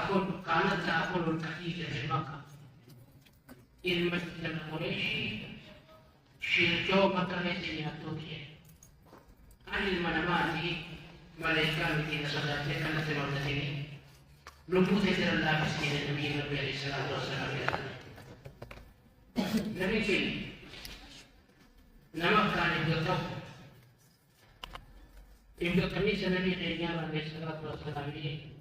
Ta'akulu kaanat ta'akulu al-qatiida fi Makka. Ilma intala Qureeshii shilchoo Makka keessa nyaattuuti jedhe. An ilma namaati maleeykaa miti na sodaattee akkanatti hin onnatinii. Lubbuu tee sirra laafisi jedhe nabiyyiin Rabbii alayhi salaatu wassalaam jedhan. Nabiin keenya nama akkaan eeggatau Ibda qamiisa nabii keenyaa alayhi salaatu wassalaamii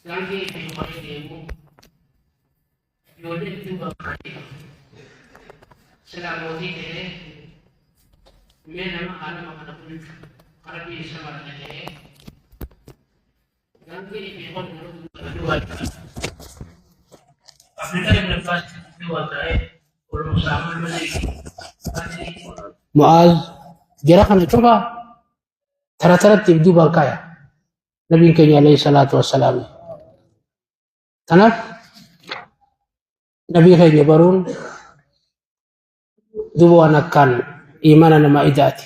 gaangee itti qoree deemu ijoolleen duuba qabate silaa mootii ta'ee mee nama alama kana bulchu rabbiin isa marate ta'ee gaangee itti qoree nama duuba Abdullah ibn Abbas duuba ta'ee Mu'aaz jara kana cufa tara taratti if duubaan kaaya. Nabiin keenya alayhi salaatu wassalaam. Kanaaf nabii keenya baruun duuba waan akkaan imaana namaa idaati.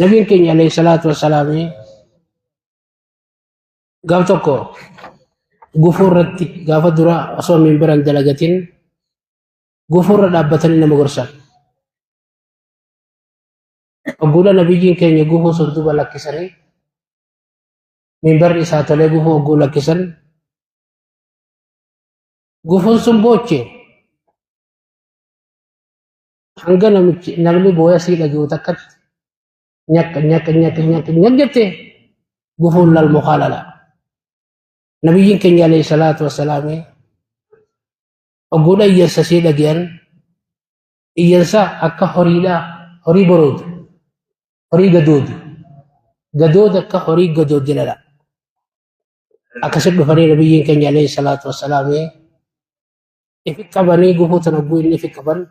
Nabiin keenya alayhi salaatu wassalaam gaaf tokko gufuu irratti gaafa dura osoo minbara hin dalagatin gufuu irra dhaabbatanii nama gorsan. Ogguudha nabiyyiin keenya gufuu sun duuba lakkisanii minbarri isaa tolee gufuu ogguu lakkisan gufuun sun booche hanga namichi namni booya sii dhaga'u takkatti nyak nyak nyak nyak nyak jette gufuun lal mukaa lala. Nabiyyiin keenya alayhi salaatu wassalaami ogguudha iyyansa sii dhagayan iyyansa akka horiidhaa horii boroodu horii gadoodu gadooda akka horii gadooddi lala. Akkasi dhufanii nabiyyiin keenya alayhi salaatu wassalaami ifi qabanii gufuu tan ogguu inni ifi qaban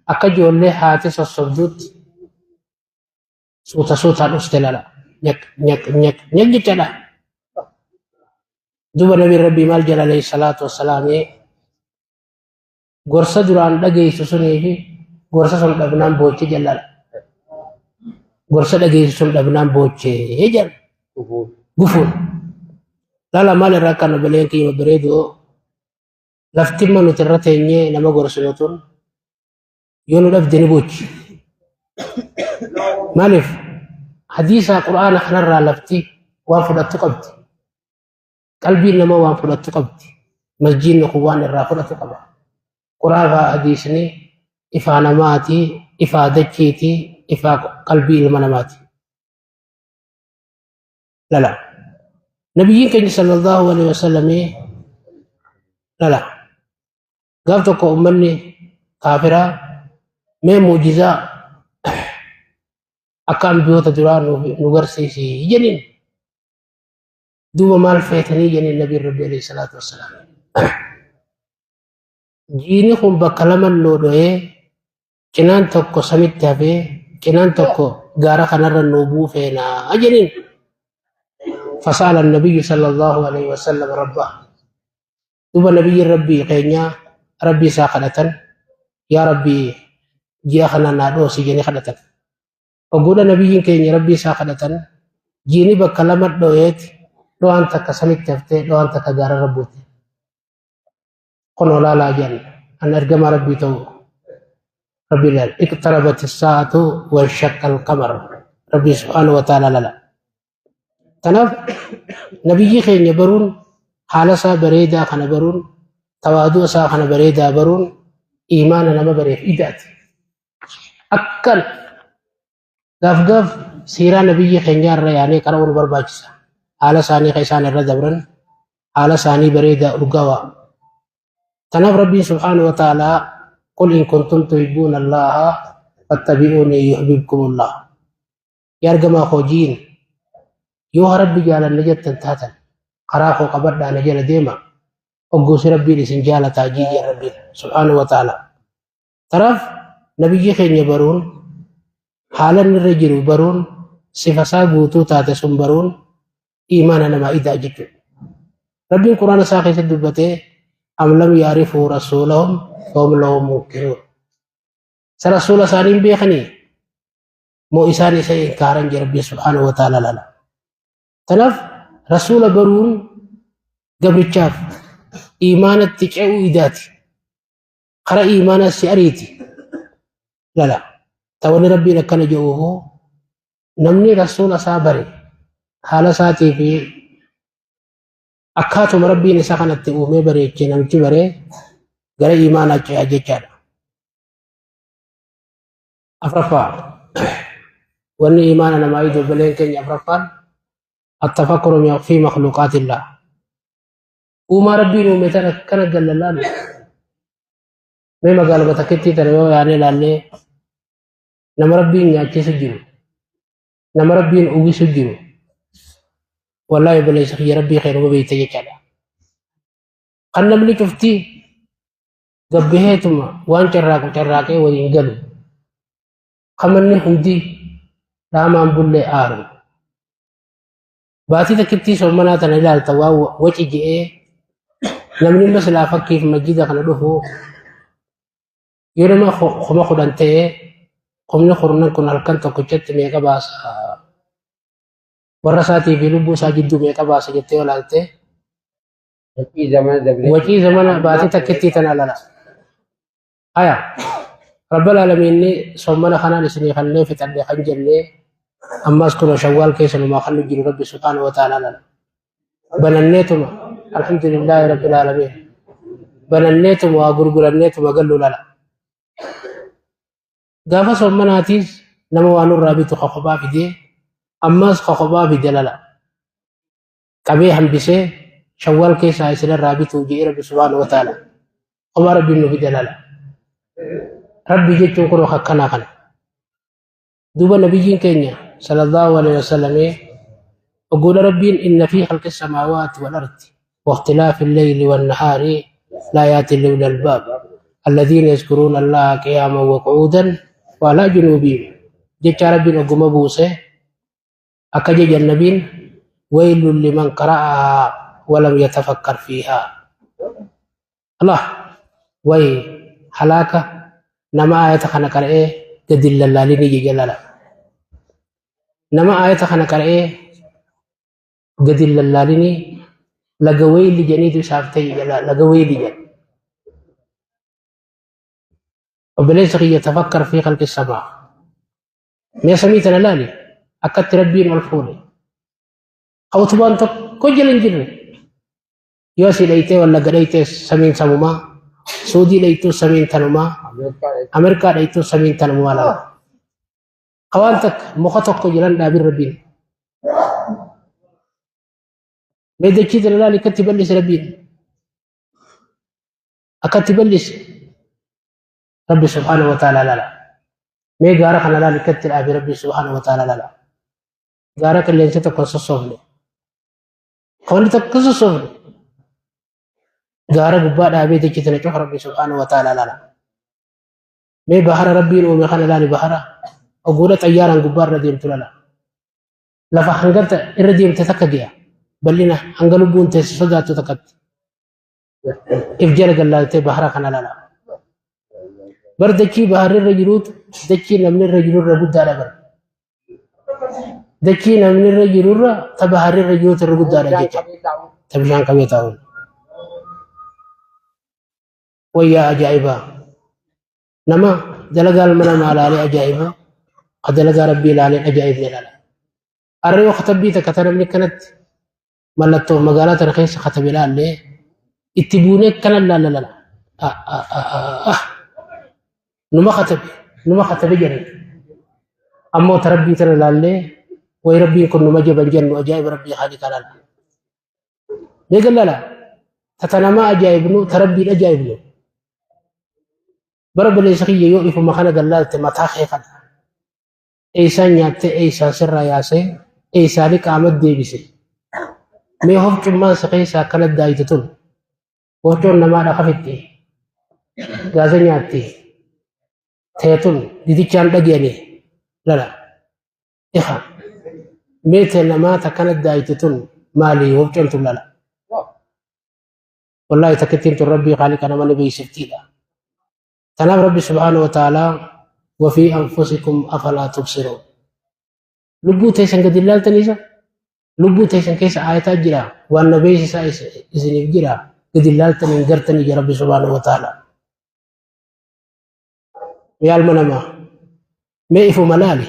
Akka ijoollee haati sossobduutti suuta suutaan uste lala. Nyaq nyaq nyaq nyaq jechaadha. Duuba nabiin rabbii maal jedha alayhi salaatu wassalaamii gorsa duraan dhageessu sunii fi gorsa sun dhabnaan booche jallala. Gorsa dhageessu sun dhabnaan booche jedha. Gufuun. Lala maal irraa akka obboleen kiyya babbareedoo Lafti immoo nuti irra teenyee nama gorsinu tun yoo nu dhabde ni boochi. Maaliif hadiisa qur'aana kanarraa lafti waan fudhattu qabdi. Qalbiin namaa waan fudhattu qabdi. Masjiidni kun waan irraa fudhatu qaba. Qur'aanaa hadiisni ifaa namaati, ifaa dachiiti, ifaa qalbii ilma namaati. Lala. Nabiyyiin keenya sallallahu alaihi wasallamii lala. Gaaf tokko ummanni kaafiraa mee mu'jizaa akka ambiyoota duraa nu garsiisi jedheen. Duuba maal feetanii jedheen nabiin rabbi alayhi salaatu wassalaam. Jiini kun bakka lama nuu dho'ee cinaan tokko samitti hafee cinaan tokko gaara kanarra nuu bu'uu feenaa jedheen. Fasa'ala nabiyyu sallallahu alaihi wasallam rabbah. Duuba nabiyyiin rabbii keenyaa rabbii isaa kadhatan yaa rabbii ji'a kana naa dhoosi jedhanii kadhatan. Ogguudha nabiyyiin keenya rabbii isaa kadhatan jiini bakka lama dho'eeti dho'aan takka samitti haftee dho'aan takka gaararra buute. Kunoo laalaa jedhan an ergamaa rabbii ta'u rabbii laal iqtarabati saa'atu wanshaqqa alqamar rabbii subhaanahu wa ta'ala lala. Kanaaf nabiyyi keenya baruun haala isaa bareedaa kana baruun tawaaduu isaa kana bareedaa baruun iimaana nama bareef idaati. Akkan gaaf gaaf siiraa nabiyyi keenyaa irra yaanee qara'uu nu barbaachisa. Haala isaanii kan isaan irra dabran haala isaanii bareedaa urgaawaa. Kanaaf Rabbiin subhaanahu wa ta'aalaa qul in kuntum tuhibbuuna Allaaha fattabi'uunii yuhbibkumullah. Yaa ergamaa koo jiin yoo Rabbi jaalanna jettan taatan karaa koo qabadhaa na jala deema ogguusi Rabbiin isin jaalataa jii jeen Rabbiin subhaanahu wa ta'aalaa. Kanaaf nabiyyi keenya baruun haala inni irra jiru baruun sifa isaa guutuu taate sun baruun iimaana namaa idaa jechuudha. Rabbiin quraana isaa keessatti dubbatee am lam yaarifuu rasuulahum fahum lahu munkiruun. Isa rasuula isaanii hin beekanii moo isaan isa inkaaran jedhe Rabbiin subhaanahu wa ta'ala lala. Kanaaf rasuula baruun Gabrichaaf iimaanatti ce'uu idaati. Kara iimaanaa si ariiti. Lala. Tawanni Rabbiin akkana jedhuufu namni rasuula isaa bare haala isaatii fi akkaatuma Rabbiin isa kanatti uumee bareechee namichi bare gara iimaanaa ce'a jechaadha. Afraffaa wanni iimaana namaa idu obboleen keenya afraffaan attafakkuru fi makhluuqaatillah. Uumaa Rabbiin uume tana akkana gallalaalu. Mee magaaluma takkittii tana yoo yaanee ilaallee nama Rabbiin nyaachisu jiru, nama Rabbiin uwwisu jiru, wallaahi obboleessa kiyya Rabbii kee numa beekta jechaadha. Kan namni cufti gabbiheetuma waan carraaqu carraaqee waliin galu. Kan manni hundi dhaamaan bullee aaru. Baatii takkittii soommanaa tana ilaalta waan waci je'ee namni immoo silaa fakkiif masjida kana dhufu yoo nama 10,000 ta'e kumni kurnan kun halkan tokkichatti meeqa baasa warra isaatii fi lubbuu isaa jidduu meeqa baasa jettee yoo ilaalte Wacii zamana dabre. Wacii zamana baatii takkittii tana lala. Aya Rabbal Aalamiinni soommana kanaan isinii kannee fixadhe kan jennee ammas kunoo shawwaal keessa numaa kan nu jiru Rabbi subhaanahu wa ta'ala lala. Bananneetuma alhamdulillaahi Rabbil Aalamiin. Bananneetuma waa gurguranneetuma gallu lala. Gaafa soommanaatiis nama waa nurraa bitu ka kophaa fidee ammas ka kophaa fide lala. Qabee hambisee shawwaal keessaa isinirraa bituu jedhee Rabbi subhaanahu wa ta'ala. Kophaa Rabbiin nu fide lala. Rabbi jechuun kun akkanaa kana. Duuba nabiyyiin keenya sallallahu alaihi wasallamee oggoodha Rabbiin inna fi khalqi samaawaati wal ardi واختلاف الليل والنهار لآيات لأولي الألباب الذين يذكرون الله قياما وقعودا وعلى جنوبهم jecha Rabbiin ogguma buuse akka jeja nabiin waylun liman qara'ahaa walam yatafakkar fiihaa Allah way halaaka nama aayata kana qara'ee gadi hin lallaalinii jeja lala nama aayata kana qara'ee gadi hin lallaalinii laga wayli jedhaniitu isaaf ta'e jala laga wayli jedha obboleessa kiyya tafakkar fi khalqi samaa Mee samii tana laali akkatti Rabbiin ol fuudhe. Ka utubaan tokko jala hin jirre. Yoo asii dhayxee Wallagga dhayxee samiin samumaa, Suudii dhayxuu samiin tanumaa, Ameerikaa dhayxuu samiin tanumaa lala. Ka waan takka muka tokko jalan dhaabin Rabbiin. Mee dachii tana laali akkatti bal'ise Rabbiin. Akkatti bal'ise. Rabbi subhaanahu wa ta'ala lala. Mee gaara kana laali akkatti dhaabe Rabbi subhaanahu wa ta'ala lala. Gaara qilleensa tokko hin sossoofne. Wanti tokko hin sossoofne. Gaara gubbaa dhaabee dachii tana cufa Rabbi subhaanahu wa ta'ala lala. Mee bahara Rabbiin uume kana laali bahara. Oguudha xayyaaraan gubbaa irra deemtu lala. Lafa hanga irra deemte takka ge'a. Bal'ina hanga lubbuun teessu sodaattu takkatti. If jala gallaaltee bahara kana lala. Bar dachii baharri irra jiruutu dachii namni irra jiru irra guddaadha bar. Dachii namni irra jiru irra ta baharri irra jiruutu irra guddaadha jecha. Ta bishaan qabee taa'uun. Wayyaa ajaa'ibaa. Nama dalagaa ilma namaa laalee ajaa'ibu ka dalagaa rabbii laalee ajaa'ibne lala. Arra yoo katabbii takka ta namni kanatti mallattoo magaalaa tana keessa katabe laallee itti buunee akkana laalla lala. Numa katabe numa katabe jedhan. Ammoo ta rabbii tana laallee way rabbiin kun numa jaban jennu ajaa'iba rabbii haaliqa laala. Mee gallala ta ta namaa ajaa'ibnu ta rabbiin ajaa'ibnu. Bara obboleessa kiyya yoo ifuma kana gallaalte mataa kee kana. Eeysaan nyaattee eeysaan sirraa yaasee eeysaani qaama deebise. Mee hofcummaan si keessaa akkana daaytu tun hofcoon namaa dhaqa fixxi gaaza nyaatti teetun didichaan dhagiyani lala iha mee tee namaa takkana daaytu tun maali hofcoon tun lala wallaahi takkittiin tun rabbii kaaliqa nama ni beeksiftiidha. Tanaaf Rabbi subhaanahu wa ta'aalaa wafii anfusikum afalaa tubsiruun. Lubbuu teessan gadi ilaaltanii isa? Lubbuu teessan keessa aayataa jira, waan na beeksisaa isiniif jira, gadi laaltanii hin gartanii jira Rabbi subhaanahu wa ta'ala. Yaa ilma namaa, mee ifuma laali.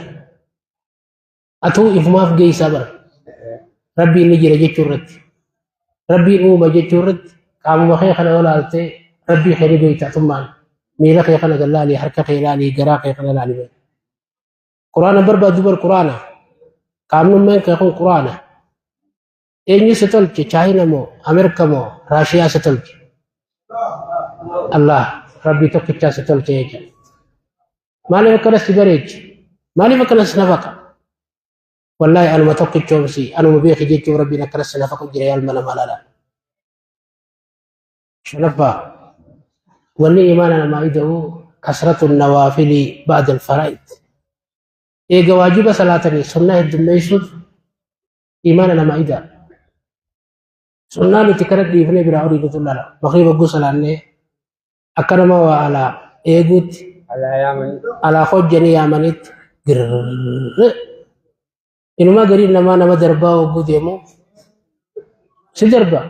Atuu ifumaaf geessaa bara. Rabbiin ni jira jechuu irratti. Rabbiin uuma jechuu irratti qaamuma kee kana yoo laaltee Rabbii kee ni beekta atummaan. Miila kee kana gad laali, harka kee laali, garaa kee kana laali. Quraana barbaaddu bar quraana. Qaamnummaan kee kun quraana. Eenyu si tolche? Chaayina moo Ameerika moo Raashiyaa si tolche? Allah Rabbii tokkichaa si tolche jechuudha. Maaliif akkana si bareeche? Maaliif akkana si nafaqa? Wallaahi anuma tokkichoomsi anuma beeki jechuun Rabbiin akkana si nafaqu jira yaa ilma namaa laala. Shanaffaa wanni imaana namaa ida'u kasratu nawaafili ba'da alfaraa'id. Eega waajiba salaatanii sunnaa heddummeessuuf imaana namaa ida'a. Sunnaa nuti kana dhiifnee biraa olii nutu lala. Magriiba hogguu salaannee akka nama waa alaa eeguutti Alaa yaamanii. alaa hojjanii yaamanitti girrrr. Inumaa gariin namaa nama darbaa hogguu deemu si darba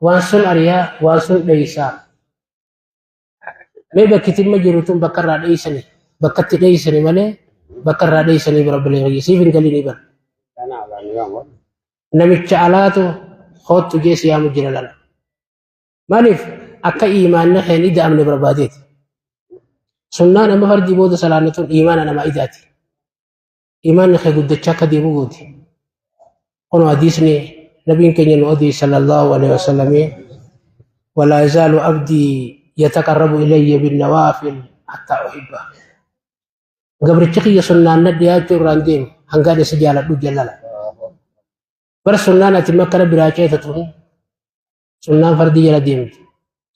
waan sun ariyaa waan sun dheeysaa. Mee bakki timma jiru tun bakka irraa dheeysani bakkatti dheeysani malee bakka irraa dheeysanii bira bilee siif hin galinii bara. Kana alaan yaamu. Namicha alaatu koottu jee si yaamu jira lala. Maaliif akka iimaanni keen ida'amne barbaadeeti. Sunnaan amma fardii booda salaanni tun iimaana namaa idaati. Iimaanni kee guddachaa akka deemu gooti. Kun hadiisni nabiin keenya nu odeesse sallallahu alaihi wasallamii walaa yazaalu abdii yataqarrabu ilayya binnawaafil hattaa uhibba. Gabrichi kiyya sunnaan na dhiyaachuu irraan deemu hangaan isa jaaladhu jallala. Bar sunnaan ati makkana biraa ceeta tun sunnaan fardii jala deemti.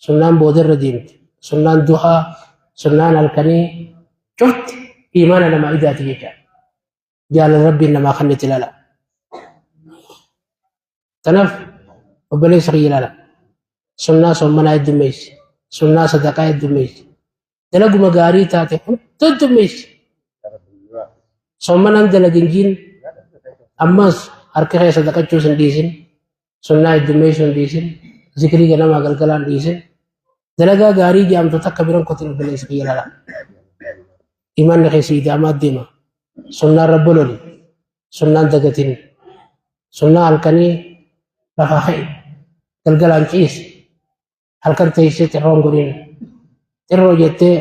Sunnaan boodarra deemti. Sunnaan duhaa, sunnaan halkanii cufti imaana namaa idaati jecha. Jaalala rabbiin namaa kenniti ilaala. Kanaaf obboleessa kiyya ilaala. Sunnaa soommanaa heddummeessi. Sunnaa sadaqaa heddummeessi. Dalaguma gaarii taate hunda heddummeessi. Soommanaan dalagin jiin ammas harka kee sadaqachuus hin dhiisin. Sunnaa heddummeessuu hin dhiisin. Zikrii ganamaa galgalaa hin dhiisin. Dalagaa gaarii jaamtu takka biran kotin obboleessa kiyya ilaala. Imanni kee si ida'amaa deema. Sunnaan rabbololi. Sunnaan dagatin. Sunnaa halkanii lafaa ka'i. Galgalaan ciisi. Halkan teessee xirroon godhin. Xirroo jettee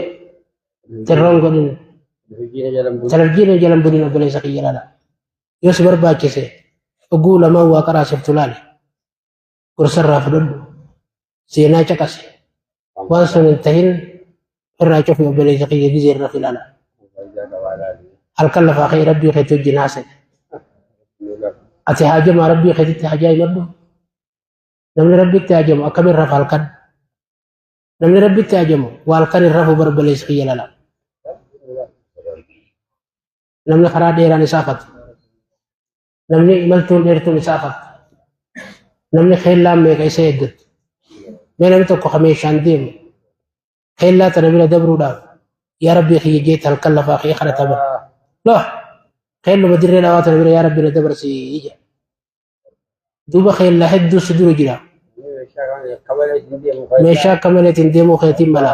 xirroon godhin. Televizyiina jalan bulin obboleessa kiyya ilaala. Yoo si barbaachise oguu lamaan waa qaraasiftu laali. Gorsarraa fudhadhu. Seenaa caqasi. Waan sun hin tahin irraa cufi obboleessa kiyya gizee irra ilaala. Halkan lafaa ka'ee rabbii keetti wajjin haasa'i. Ati haajamaa rabbii keetitti haajaa himadhu. Namni rabbitti haajamu akkamiin rafa halkan? Namni rabbitti haajamu waa halkan hin rafu barboleessa kiyya lala. Namni karaa dheeraan isa afatu. Namni imaltuun dheertuun isa afatu. Namni keellaan meeqa isa eeggatu. Mee namni tokko ka meeshaan deemu keellaa tana bira dabruudhaaf yaa rabbii kiyya jeetti halkan lafaa kee kadhata bara. Loo keelluma dirree dhawaa tana bira yaa rabbi na dabarsi jedha. Duuba keellaa hedduu si dura jira. Meeshaa akka maleetiin deemuu keetiin mala.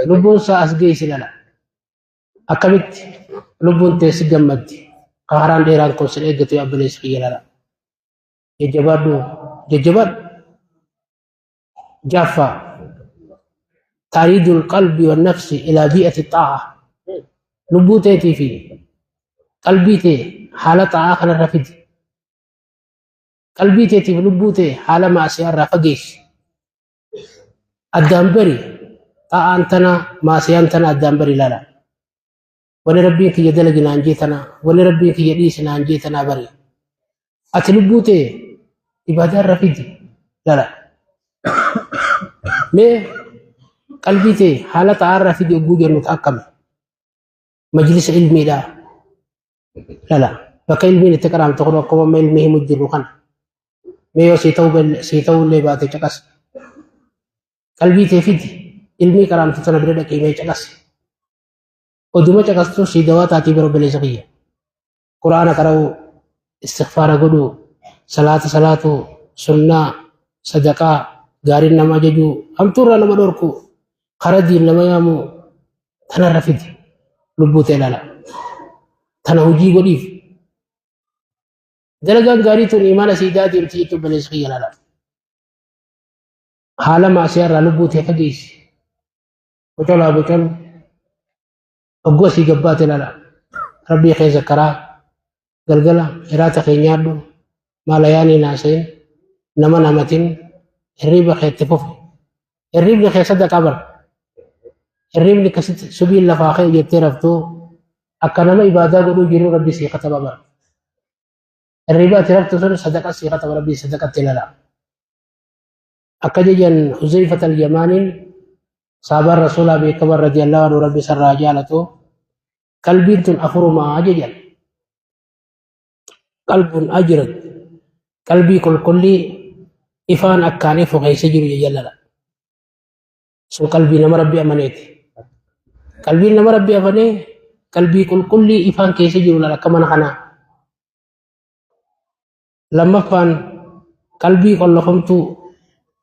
Lubbuun isaa as geessi lala. Akkamitti lubbuun tee si gammaddi. Ka karaan dheeraan kun sin eeggatu yaa obboleessa kiyya lala. Jajjabaadhu jajjabaadhu. Jaaffaa taariidul qalbii wan nafsi ilaa bi'ati xaa'a. Lubbuu teetii fi qalbii tee haala xaa'aa kanarra fidi. Qalbii teetii fi lubbuu tee haala maasiyaa irraa fageessi. Addaan bari xaa'aan tana maasiyaan tana addaan bari ilaala. Wani rabbiin kiyya dalagi naan jee tana wani rabbiin kiyya dhiisi naan jee tanaa bari. Ati lubbuu tee ibaadaa irra fidi lala. Mee qalbii tee haala xaa'aa irra fidi ogguu jennu akkami? Majlisa ilmiidhaa lala. Bakka ilmiin itti qaraamtu kun akkuma amma ilmii himu jirru kana. Mee yoo sii ta'uu illee baate caqas. Qalbii tee fidi ilmii qaraamtu tana bira dhaqii mee caqas. Oduma caqastu sii dawaa taatii bara obboleessa kiyya. Quraana qara'uu. Istighfaara godhuu, salaata salaatuu, sunnaa, sadaqaa, gaariin nama ajajuu, hamtuurraa nama dhorkuu, kara diin nama yaamuu, tanarra fidi. Lubbuu tee ilaala. Tana hojii godhiif. Dalagaan gaarii tun imaana siidaa deemti jechuun obboleessa kiyya ilaala. Haala maasiyaa irraa lubbuu tee fageessi. Bocolaa bocolu. Hogguu asii gabbaate ilaala. Rabbii kee zakkaraa. Galgala hiraata kee nyaadhu. Maala yaanii naasayin. Nama namatin. Hirriiba kee itti fufi. Hirriibni kee sadaqaa bara. Hirriibni akkasitti subiin lafaa kee jettee raftuu akka nama ibaadaa godhuu jiru rabbi sii kataba bara. Hirriiba ati raftu sun sadaqa sii kataba rabbi sadaqatti ilaala. Akka jejan Huzeyfat al-Yamaaniin saabaan Rasuulaa beekaman radiyallahu anhu rabbi isarraa jaalatu qalbiin tun afurumaa jejan. Qalbuun ajrat qalbii qulqullii ifaan akkaan ifu keessa jiru jejan lala. Sun qalbii nama rabbi amaneeti. Qalbiin nama rabbi amanee qalbii qulqullii ifaan keessa jiru lala akka mana kanaa. Lammaffaan qalbii qollofamtuu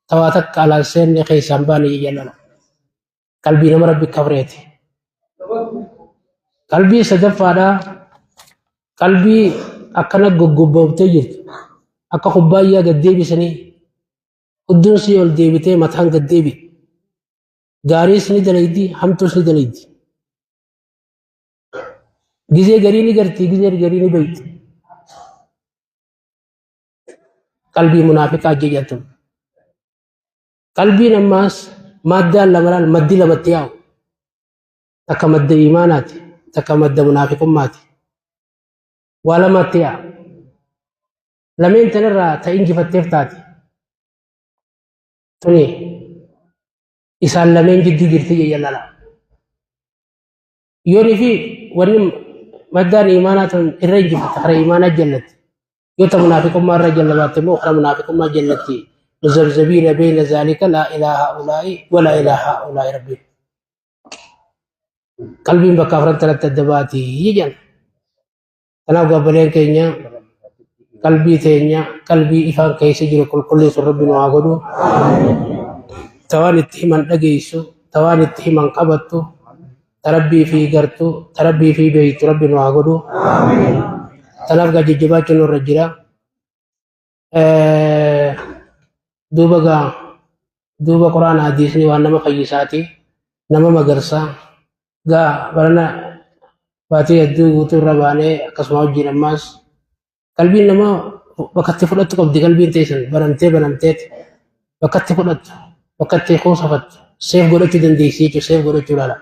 tawaa takka alaan seenne keessaan baane jallala. Qalbii nama rabbi kafreeti. Qalbii sadaffaadhaa qalbii akkana goggobbamtee jirtu akka kubbaayyaa gad deebisanii hudduun sii ol deebitee mataan gad deebi. Gaariis ni dalaydi hamtuus ni dalaydi. Gizee garii ni garti, gizee garii ni beeyti. Qalbii munaafiqaa jedhamtu. Qalbiin ammaas maaddaan lama laal maddi lamatti yaa'u. Takka madda imaanaati, takka madda munaafiqummaati. Waa lamatti yaa'a. Lameen tanarraa ta injifatteef taati. Tuni isaan lameen jidduu jirti jedhan lala. Yoonii fi wanni maddaan imaanaa tun irra injifatte kara imaanaa jallatti. Yoo ta munaafiqummaa irra jalla baatte immoo kara munaafiqummaa jallatti. Muzabzabiina beeyna zaalika laa ilaa haa'ulaa'i walaa ilaa haa'ulaa'i rabbiin. Qalbiin bakka afran tanatti adda baati jedhan. Kanaaf gaabbaleen keenya qalbii teenya qalbii ifaan keessa jiru qulqulleessu rabbi nu haa godhu. Tawaan itti himan dhageessu, tawaan itti himan qabattu, ta rabbii fi gartu, ta rabbii fi beeytu rabbi nu haa godhu. Kanaaf gaa jajjabaachuun nurra jira. Duuba gaa duuba quraana hadiisni waan nama fayyisaati nama magarsaa gaa barana baatii hedduu guutuu irra baanee akkasuma wajjin ammaas qalbiin namaa bakka itti fudhattu qabdi qalbiin teessan banamtee banamteet bakka itti fudhattu bakka itti kuusafattu seef godhachuu dandeessi jechuudha seef godhachuu laala.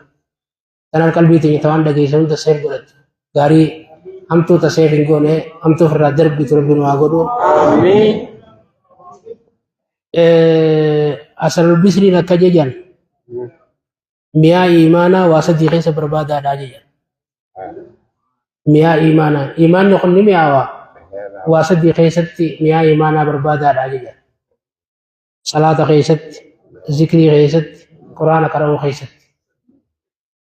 Kanaaf qalbii teenya ta waan dhageesse hunda seef godhattu. Gaarii hamtuu ta seef hin goone hamtuu ofirraa darbitu rabbi nu haa godhu. Hasanul Bisriin akka jejan mi'aa iimaanaa waa sadii keessa barbaadaadhaa jejan. Mi'aa iimaanaa iimaanni kun ni mi'aawaa waa sadii keessatti mi'aa iimaanaa barbaadaadhaa jejan. Salaata keessatti, zikrii keessatti, quraana qara'uu keessatti.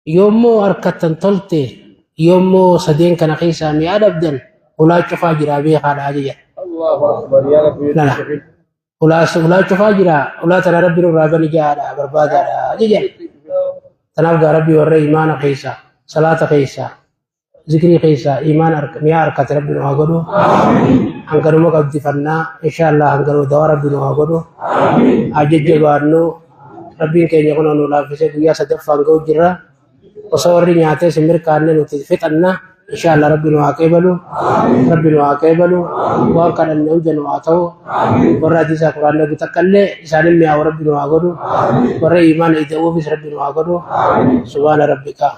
Yoommoo harkattan tolte, yoommoo sadeen kana keessaa mi'aa dhabdan hulaa cufaa jiraa beekaadhaa jedhan. Allahu Akbar yaa Rabbi. Lala. Hulaa cufaa jiraa, hulaa tana rabbi nurraa bani jahaadha barbaadaadha jedhan. Tanaaf gaa rabbi warra imaana keessaa, salaata keessaa, zikrii keessaa imaan mi'aa harkate rabbi nu haa godhu. Hanganuma qabdifannaa insha Allah hanganuma dawaa rabbi nu haa godhu. Haa jajjabaannu rabbiin keenya kun nu laaffisee guyyaa sadaffaan ga'u jirra. Osoo warri nyaatee si mirkaanne nuti fixanna insha Allah rabbi nu haa qeebalu. Rabbi nu haa qeebalu. Waan kadhanne hunda nu haa ta'u. Warra hadiisaa quraanna gutakkallee isaanin mi'aawu rabbi nu haa godhu. Warra imaana ida'uufis rabbi nu haa godhu. Subhaana rabbika.